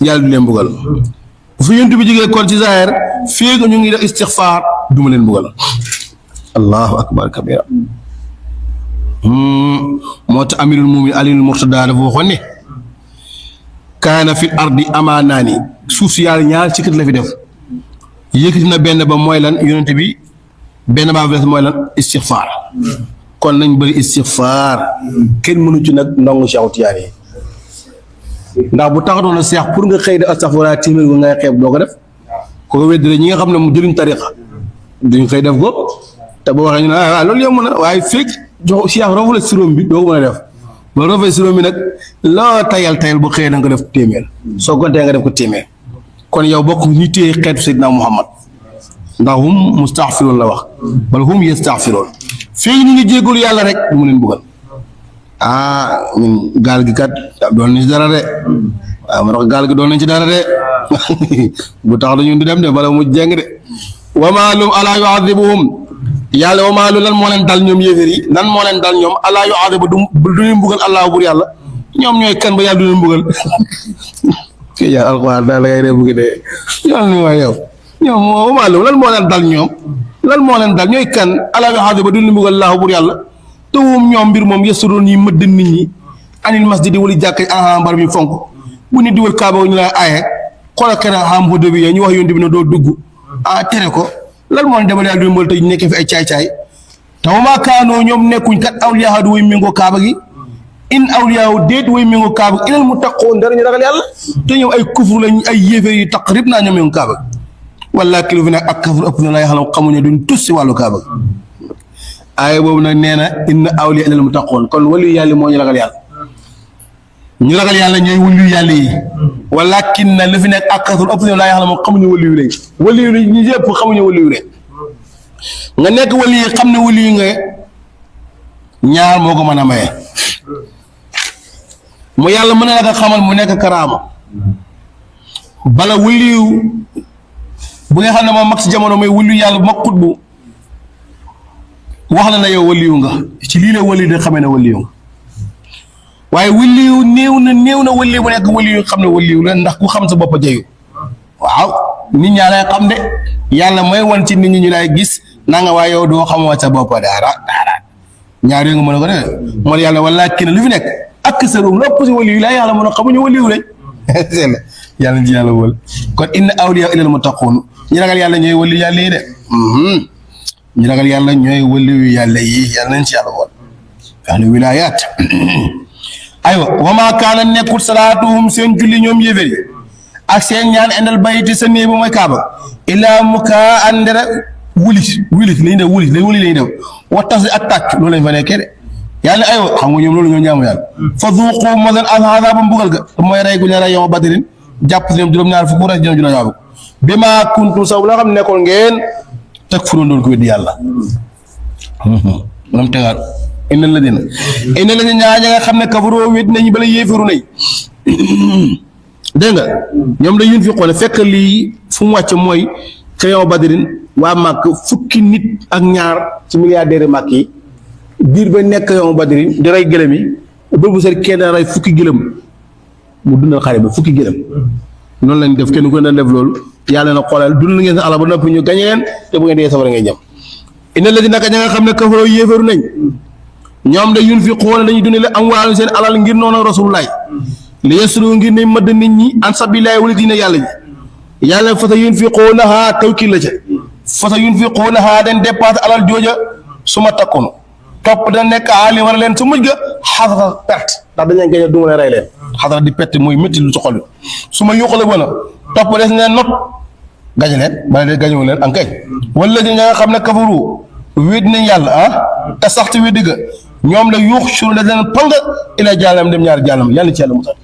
yàlla du leen mbugal bu fi yonent bi jógee kon ci zaahir fekk ñu ngi def istixfaar du ma leen mbugal allahu akbar kabira moo tax amirul mu'minin Aliyul Murtadaa dafa waxoon ne kaana fil ardi amaanaani suuf si yàlla ñaar sécurité la fi def yëkkati na benn ba mooy lan yonent bi benn baa fi des mooy lan istixfaar kon nañ bëri istixfaar kenn mënu ci nag ndongu Seexu Tijaan yi ndax bu taxatoon na seex pour nga xëy de astaxfirullah téeméer ba ngay xeeb doo ko def ko wedd ñi nga xam ne mu jëriñ tariqa duñ xëy def ko te boo waxee ñu ne ah loolu yomb na waaye fekk jox seex rofu la siróom bi doo ko mën a def ba rofee siróom bi nag loo tayal bu xëyee da nga ko def téeméer soo gontee nga def ko téeméer kon yow bokk ñu téye xeetu Seydina Muhammad ndax hum mustaxfiroon la wax wala hum yastaxfiroon fii ñu ngi jéggul yàlla rek du mu leen buggal ñun gaal gi kat doon nañ ci dara de waaw ma tax gaal gi doon nañ ci dara de bu tax da ñun di dem de bala mu jeng de wamaa lum alaa yu'adhibuhum yàlla wamaa lu lan moo leen dal ñoom yéeféer yi lan moo leen dal ñoom alaa yu'adhibu du ñu mbugal allah bur yàlla ñoom ñooy kan ba yàlla du leen mbugal kii yaa alxuraan daal la ngay dee buggi de yoon ni waay yow ñoom wamaa lu lan moo leen dal ñoom lan moo leen dal ñooy kan alaa yu'adhibu du leen mbugal allah bur yàlla te ñoom mbir moom yasuroon yi mëdd nit ñi anil masjidi wala jàkka alxam barab yi fonk bu nit di wër kaaba ñu lay aaye xoolal keneen xam ko début ñu wax yonent bi ne doo dugg tere ko lan moo leen demal yàlla du mbal te nekkee fi ay caay-caay te maa kaanoo ñoom nekkuñ kat awliyaa du way méngoo kaaba gi in awliyaa déet way méngoo kaaba gi ilal mu taqoon dara ñu ragal yàlla te ñoom ay kufur lañ ay yéeféer yu taq rib naa ñoom méngoo kaaba gi wala kilifa nag ak kafur ëpp na lay xam xamuñu duñ tus si wàllu kaaba gi aaya boobu nag nee na inna awliyaa ilal muttaqoon kon waliyu yàlla moo ñu ragal yàlla ñu ragal yàlla ñooy waliyu yàlla yi walakin na li fi nekk akasur ëpp na laa yàlla moom xamuñu waliyu lañ waliyu lañ ñu yëpp xamuñu waliyu lañ nga nekk waliyu xam ne waliyu nga ñaar moo ko mën a maye mu yàlla mën na la ko xamal mu nekk karaama bala waliyu bu nga xam ne moom mag si jamono mooy waliyu yàlla bu mag xutbu wax la na yow waliyu nga ci lii la waliyu de xamee ne waliyu nga waaye waliyu néew na waliyu bu nekk waliyu xam ne waliyu la ndax ku xam sa bopp jayu waaw nit ñaa lay xam de yàlla mooy wan ci nit ñi ñu lay gis naa nga waaye yow doo xamoo sa bopp dara ñaar yooyu nga mën a ko def mooy yàlla walakin li fi nekk ak sarum lépp si waliyu la yàlla mën a xamuñu waliyu lañ seen yàlla ji yàlla wol kon inna awliya ilal muttaqun ñu ragal yàlla ñooy waliyu yàlla yi de ñu ragal yàlla ñooy waliyu yàlla yi yàlla nañ ci yàlla woon ahlu wilayaat aywa wama kaana nekkul salaatuhum seen julli ñoom yéefér yi ak seen ñaan indal bayti sa néeg ba mooy kaaba illaa mukaa andera wulit lañu def wuli lañu def waxtas ak tàcc loolu lañ fa nekkee de yàlla aywa xam nga ñoom loolu ñoo ñaamu yàlla fa zuuqu masan azaaba mbugal ga mooy rey gu ñu rey yow badrin jàpp si ñoom juróom-ñaar fukk rek ñoom juróom-ñaar fukk bi maa kuntum saw la xam nekkoon ngeen teg furoon doon ko weddi yàlla lam tegaat inna la dina ñaa ña nga xam ne kafaroo wét nañ bala yéefaru nañ dégg nga ñoom da yun fi xoole fekk lii fu mu wàcc mooy ca yow badrin waa màkk fukki nit ak ñaar ci milliardaire màkk yi biir ba nekk yow badrin di rey gëlëm yi bërbu seet kenn rey fukki gëlëm mu dundal xare ba fukki gëlëm noonu lañ def kenn ku ne def loolu yàlla na xoolal dund ngeen sa alal ba noppi ñu gañe leen te bu ngeen dee safara ngay jëm inna la dina ña nga xam ne kafaroo yéefaru nañ ñoom da yunfiquuna dañuy dundale amwaalahum seen alal ngir noonu rasulullaay li yasru ngir ne mëdd nit ñi an sabilillahi wala diine yàlla ji yàlla fa sa yunfiquunahaa tawkiil la ca fa sa yunfiquunahaa dañ dépassé alal jooja su ma takkoon topp da nekk aali war a leen su mujj ga xasara perte ndax dañ leen gañe duma leen rey leen xasara di perte mooy métti lu ci xol bi su ma yuqale bona topp des ne not gañe leen bala de gañewu leen ankay wala di nga xam ne kafaru wéet nañ yàlla te saxti wéet dëgg ñoom la yuux sur la leen pang ila jàllam dem ñaari jàllam yàlla ci yàlla musal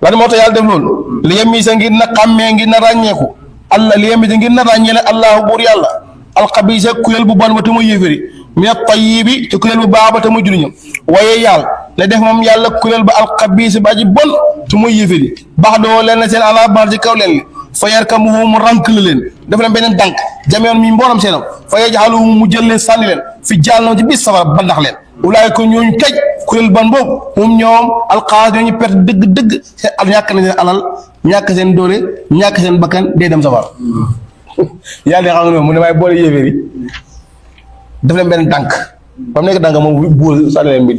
lan moo tax yàlla def loolu li yemi sa ngir na xàmmee ngir na ràññeeku allah li yemi sa ngir na ràññee ne allahu buur yàlla alxabisa kuréel bu bon ba te muy yéeféri min at-tayyibi ci kuréel bu baax ba te muy julliñam waaye yàlla ne def moom yàlla kuréel ba alxabisa ba ji bon te muy yéeféri baax doo leen na seen ala baax ci kaw leen fa yarkamuhu mu rànk la leen def leen beneen dànk jameyoon mi mbooram seenam fa yaj'aluhu mu jël leen sànni leen fi jàll ci bis safara ba ndax leen ulaay ko ñooñu kaj kuréel ban boobu moom ñoom alxaas ñooñu perte dëgg seen ñàkk na seen alal ñàkk seen doole ñàkk seen bakkan dee dem safara yàlla xam nga mu ne maay boole yéeféer yi def leen benn dànk ba mu nekk dànk moom buur sànni leen mbir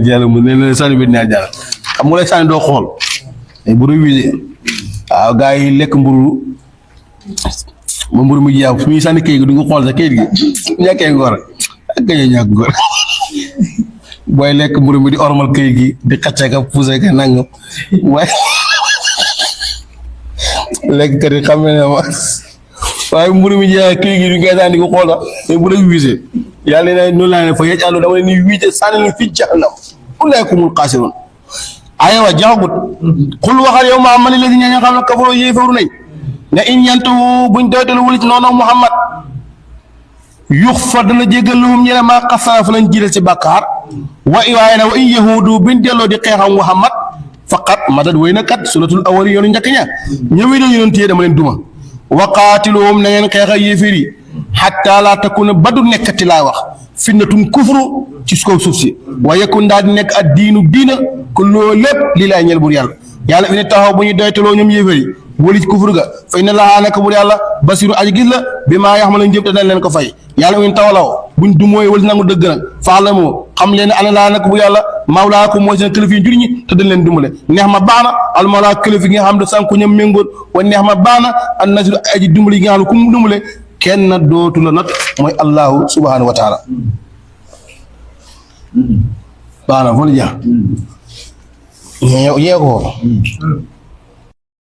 yàlla mu ne leen sànni mbir ñaar jàll xam nga lay sànni doo xool bu révisé waaw gars yi lekk mburu ba mburu mu jeex fu ñuy sànni kayit gi du nga xool sa kayit gi ñàkkee ngor ak gañe ñàkk ngor booy lekk mburu mi di ormal kayit gi di xacce ka poussé ka nangam waaye lekk kat yi xam ne ma waaye mburu mi jeex kayit gi du ngay sànni ko xool mais bu révisé yàlla ne noonu laa ne fa yej àllu dama ne ni wiite sànni leen fi jahannam ulaa'ikumul xaasiruun aywa jaxagut xul waxal yow ma amali la si ña xam ne kafaroo yéefaru nañ ne in yantahu buñ doytalu wuli ci noonu Muhammad yux fa dana jéggal lahum ñene maa xasara fa lañ jiital ci bàkkaar waaye na wa in yahudu buñ delloo di xeexam Muhammad faqat madad wéy na kat suratul awwali yoonu njëkk ña ñëwee dañu doon téye dama leen duma wa qaatiluhum na ngeen xeex ak yéeféer yi xatta laa takuna ba du nekkati laa wax fitnatun kufru ci kaw suuf si wa yakun daal di nekk ak diina ko loolu lépp lii laay ñeel bur yàlla yàlla fi ne taxaw bu ñu doytaloo ñoom yéeféer yi wali ci kufur ga fa inna laa nekk bur yàlla basiru aji gis la bi maa yaxma lañ jëf te dañ leen ko fay yàlla in tawalaw buñ du mooy wali nangu dëgg nag faala moo xam leen ne ana laa nekk bu yàlla mawlaakum mooy seen kilifa yi jur ñi te dañ leen dimbale neex ma baax na almawlaa kilifa yi nga xam ne sànku ñam méngoon wa neex ma baax na an nasiru aji dimbale yi nga xam ne ku mu dimbale kenn dootu la not mooy allahu subhanahu wa taala baax na foo la jeex yee ko